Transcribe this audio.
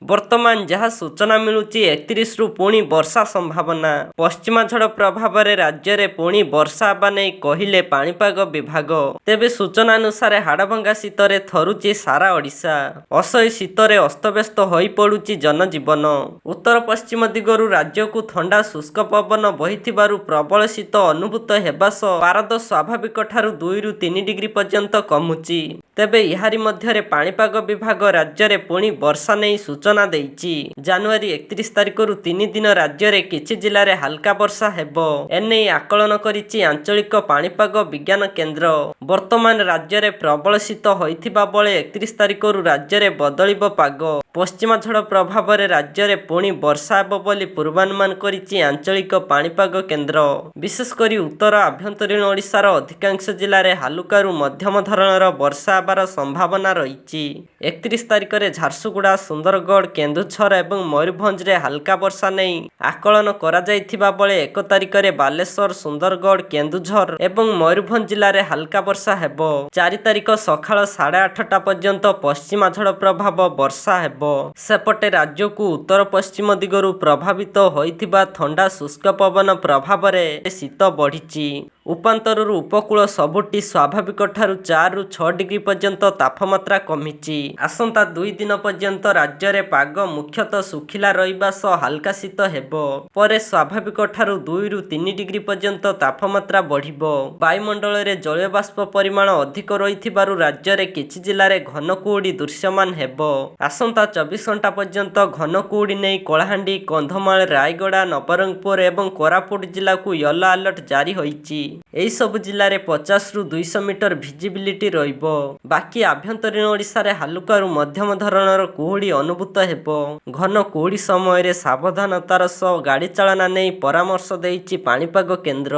ବର୍ତ୍ତମାନ ଯାହା ସୂଚନା ମିଳୁଛି, 31ରୁ ପୁଣି ବର୍ଷା ସମ୍ଭାବନା। ପଶ୍ଚିମା ଝଡ଼ ପ୍ରଭାବରେ ରାଜ୍ୟରେ ପୁଣି ବର୍ଷା ହେବା ନେଇ କହିଲେ ପାଣିପାଗ ବିଭାଗ। ତେବେ ସୂଚନାନୁସାରେ, ହାଡ଼ଭଙ୍ଗା ଶୀତରେ ଥରୁଛି ସାରା ଓଡ଼ିଶା। ଅସହ୍ୟ ଶୀତରେ ଅସ୍ତବ୍ୟସ୍ତ ହୋଇପଡୁଛି ଜନଜୀବନ। ଉତ୍ତର ପଶ୍ଚିମ ଦିଗରୁ ରାଜ୍ୟକୁ ଥଣ୍ଡା ଶୁଷ୍କ ପବନ ବହିଥିବାରୁ ପ୍ରବଳ ଶୀତ ଅନୁଭୂତ ହେବା ସହ ପାରଦ ସ୍ୱାଭାବିକଠାରୁ 2ରୁ 3 ଡିଗ୍ରୀ ପର୍ଯ୍ୟନ୍ତ କମୁଛି। ତେବେ ଏହାରି ମଧ୍ୟରେ ପାଣିପାଗ ବିଭାଗ ରାଜ୍ୟରେ ପୁଣି ବର୍ଷା ନେଇ ସୂଚନା ଦେଇଛି। ଜାନୁଆରୀ 31 ତାରିଖରୁ 3 ଦିନ ରାଜ୍ୟରେ କିଛି ଜିଲ୍ଲାରେ ହାଲକା ବର୍ଷା ହେବ। ଏନେଇ ଆକଳନ କରିଛି ଆଞ୍ଚଳିକ ପାଣିପାଗ ବିଜ୍ଞାନ କେନ୍ଦ୍ର। ବର୍ତ୍ତମାନ ରାଜ୍ୟରେ ପ୍ରବଳ ଶୀତ ହୋଇଥିବା ବେଳେ 31 ତାରିଖରୁ ରାଜ୍ୟରେ ବଦଳିବ ପାଗ। ପଶ୍ଚିମା ଝଡ଼ ପ୍ରଭାବରେ ରାଜ୍ୟରେ ପୁଣି ବର୍ଷା ହେବ ବୋଲି ପୂର୍ବାନୁମାନ କରିଛି ଆଞ୍ଚଳିକ ପାଣିପାଗ କେନ୍ଦ୍ର। ବିଶେଷକରି ଉତ୍ତର ଆଭ୍ୟନ୍ତରୀଣ ଓଡ଼ିଶାର ଅଧିକାଂଶ ଜିଲ୍ଲାରେ ହାଲୁକାରୁ ମଧ୍ୟମ ଧରଣର ବର୍ଷା ହେବାର ସମ୍ଭାବନା ରହିଛି। 31 ତାରିଖରେ ଝାରସୁଗୁଡ଼ା, ସୁନ୍ଦରଗଡ଼, କେନ୍ଦୁଝର ଏବଂ ମୟୂରଭଞ୍ଜରେ ହାଲକା ବର୍ଷା ନେଇ ଆକଳନ କରାଯାଇଥିବା ବେଳେ 1 ତାରିଖରେ ବାଲେଶ୍ୱର, ସୁନ୍ଦରଗଡ଼, କେନ୍ଦୁଝର ଏବଂ ମୟୂରଭଞ୍ଜ ଜିଲ୍ଲାରେ ହାଲକା ବର୍ଷା ହେବ। 4 ତାରିଖ ସକାଳ 8:30 ପର୍ଯ୍ୟନ୍ତ ପଶ୍ଚିମା ଝଡ଼ ପ୍ରଭାବ ବର୍ଷା ହେବ। ସେପଟେ ରାଜ୍ୟକୁ ଉତ୍ତର ପଶ୍ଚିମ ଦିଗରୁ ପ୍ରବାହିତ ହୋଇଥିବା ଥଣ୍ଡା ଶୁଷ୍କ ପବନ ପ୍ରଭାବରେ ଶୀତ ବଢ଼ିଛି। ଉପାନ୍ତରରୁ ଉପକୂଳ ସବୁଠି ସ୍ୱାଭାବିକଠାରୁ 4ରୁ 6 ଡିଗ୍ରୀ ପର୍ଯ୍ୟନ୍ତ ତାପମାତ୍ରା କମିଛି। ଆସନ୍ତା 2 ଦିନ ପର୍ଯ୍ୟନ୍ତ ରାଜ୍ୟରେ ପାଗ ମୁଖ୍ୟତଃ ଶୁଖିଲା ରହିବା ସହ ହାଲକା ଶୀତ ହେବ। ପରେ ସ୍ୱାଭାବିକଠାରୁ 2ରୁ 3 ଡିଗ୍ରୀ ପର୍ଯ୍ୟନ୍ତ ତାପମାତ୍ରା ବଢ଼ିବ। ବାୟୁମଣ୍ଡଳରେ ଜଳୀୟବାଷ୍ପ ପରିମାଣ ଅଧିକ ରହିଥିବାରୁ ରାଜ୍ୟରେ କିଛି ଜିଲ୍ଲାରେ ଘନ କୁହୁଡ଼ି ଦୃଶ୍ୟମାନ ହେବ। ଆସନ୍ତା 24 ଘଣ୍ଟା ପର୍ଯ୍ୟନ୍ତ ଘନ କୁହୁଡ଼ି ନେଇ କଳାହାଣ୍ଡି, କନ୍ଧମାଳ, ରାୟଗଡ଼ା, ନବରଙ୍ଗପୁର ଏବଂ କୋରାପୁଟ ଜିଲ୍ଲାକୁ ୟେଲୋ ଆଲର୍ଟ ଜାରି ହୋଇଛି। ଏହିସବୁ ଜିଲ୍ଲାରେ 50ରୁ 200 ମିଟର ଭିଜିବିଲିଟି ରହିବ। ବାକି ଆଭ୍ୟନ୍ତରୀଣ ଓଡ଼ିଶାରେ ହାଲୁକାରୁ ମଧ୍ୟମ ଧରଣର କୁହୁଡ଼ି ଅନୁଭୂତ ହେବ। ଘନ କୁହୁଡ଼ି ସମୟରେ ସାବଧାନତାର ସହ ଗାଡ଼ି ଚାଳନା ନେଇ ପରାମର୍ଶ ଦେଇଛି ପାଣିପାଗ କେନ୍ଦ୍ର।